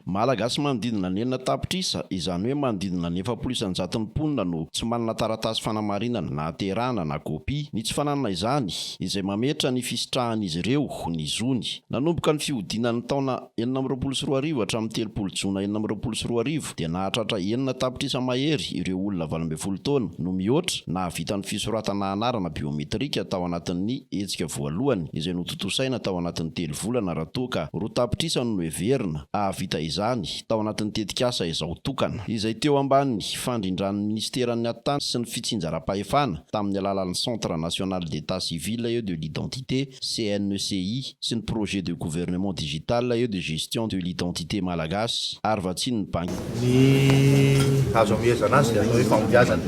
Malagasy manodidina ny 6 tapitrisa, izany hoe manodidina ny 40% mponina no tsy manana taratasy fanamarinana nahaterahana na kopia. Ny tsy fananana izany izay mametra ny fisitrahan'izy ireo ny zony. Nanomboka ny fihodinan'ny taona 2026 hatramin'ny 30 jona 2026 dia nahatratra 6 tapitrisa mahery ireo olona 18 taona no mihoatra nahavita ny fisoratana anarana biometrika tao anatin'ny hetsika voalohany izay notontosaina tao anatin'ny 3 volana, raha toa ka 2 tapitrisa no noheverina hahavita izany tao anatin'ny tetikasa izao tokana izay teo ambany fandrindran'ny ministeran'ny atitany sy ny fitsinjaram-pahefana tamin'ny alalan'ny Centre national d'état civil et de l'identité, CNECI, sy ny projet de gouvernement digital et de gestion de l'identité malagasy ary vatsian'ny banky. Ny azo amehezana azy dia atao hoe fahombiazana,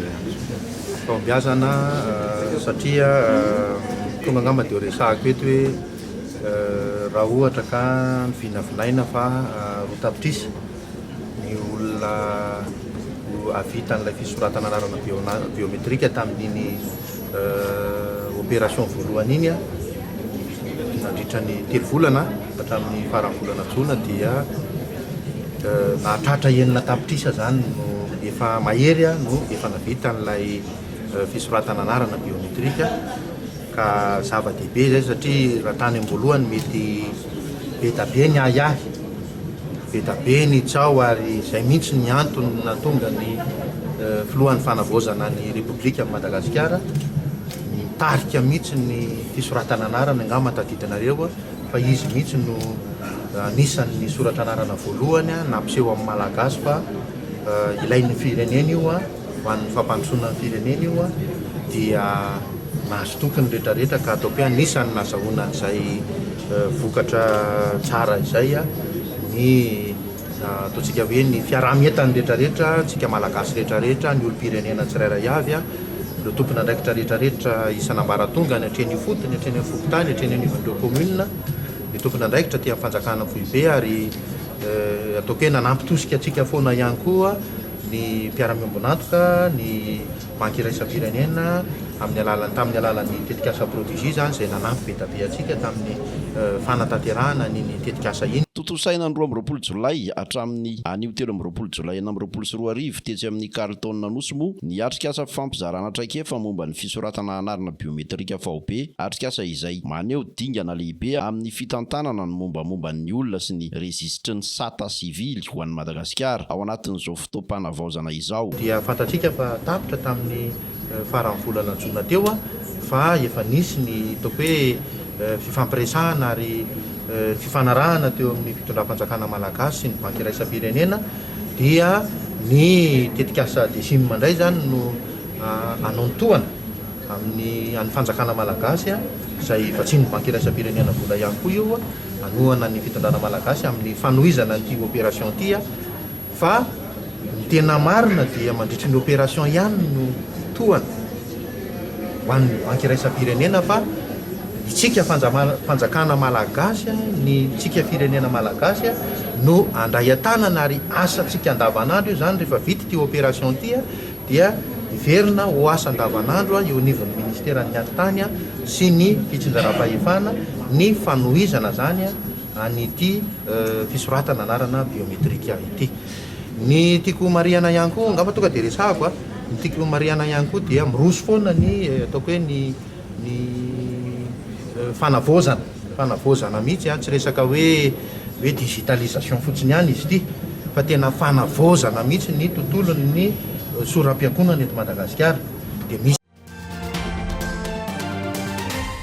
fahombiazana satria tonga angamba dia resahako eto hoe raha ohatra ka ny vinavinaina fa 2 tapitrisa ny olona hahavita an'ilay fisoratana anarana biométrique tamin'iny opération voalohany iny nandritra ny 3 volana hatramin'ny faran'ny volana jona, dia nahatratra 6 tapitrisa zany no efa mahery no efa navita an'ilay fisoratana anarana biométrique. Ka zava-dehibe zay satria raha tany am-boalohany mety be da be ny ahiahy, be da be ny tsao, ary zay mihitsy ny antony natonga ny filohan'ny fanavaozana ny Repoblika Madagasikara mitarika mihitsy ny fisoratana anarana. Angamba tadidinareo fa izy mihitsy no anisan'ny soratra anarana voalohany nampiseho amin'ny Malagasy fa ilain'ny firenena io, ho an'ny fampandrosoana ny firenena io, dia nahazo toky ny rehetrarehetra. Ka ataoko hoe anisan'ny nazahoana an'izay vokatra tsara izay ny ataontsika hoe ny fiaraha-mientan'ny rehetrarehetra, tsika Malagasy rehetrarehetra, ny olom-pirenena tsirairay avy, ireo tompon'andraikitra rehetrarehetra isan'ambaratonga, ny hatreny ifotony, hatreny amin'ny fokontany, hatreny anivon'ireo commune, ny tompon'andraikitra aty amin'ny fanjakana foibe. Ary ataoko hoe nanampy tosika antsika foana ihany koa ny mpiara-miombon'antoka, ny Banky iraisam-pirenena, amin'ny alalan'ny tamin'ny alalan'ny tetikasa Prodigy zany, izay nanampy be da be antsika tamin'ny fanatanterahana an'iny tetikasa iny. Tontosaina ny 22 jolay hatramin'ny anio 23 jolay 2026 tetsy amin'ny Carlton Anosy moa ny atrikasa fampizarana traikefa momba ny fisoratana anarana biometrika faobe, atrikasa izay maneho dingana lehibe amin'ny fitantanana ny mombamomba ny olona sy ny rejistry ny sata sivily ho an'i Madagasikara ao anatin'izao fotoam-panavaozana izao. Dia fantatsika fa tapitra tamin'ny faran'ny volana jona teo fa efa nisy ny ataoko hoe fifampiresahana ary fifanarahana teo amin'ny fitondram-panjakana malagasy sy ny Banky iraisam-pirenena, dia ny tetikasa DECIM indray izany no hanao ny tohana amin'ny an'ny fanjakana malagasy, izay vatsian'ny Banky iraisam-pirenena vola ihany koa io, hanohana ny fitondrana malagasy amin'ny fanohizana an'ity opération ity. Fa ny tena marina dia mandritry ny opération ihany no tohana ho an'ny Banky iraisam-pirenena, fa itsika fanjakana malagasy, ny tsika firenena malagasy no andray an-tanana, ary asantsika andavanandro io zany. Rehefa vita ity opération ity dia hiverina ho asa andavanandro eo anivon'ny ministeran'ny atitany sy ny fitsinjaram-pahefana ny fanohizana zany an'ity fisoratana anarana biometrika ity. Ny tiako marihana ihany koa, angamba tonga dia resahako ny tiako marihana ihany koa dia miroso foana ny ataoko hoe ny fanavaozana, fanavaozana mihitsy, tsy resaka hoe digitalisation fotsiny ihany izy ity fa tena fanavaozana mihitsy ny tontolon'ny soram-piankonana eto Madagasikara. Dia misy.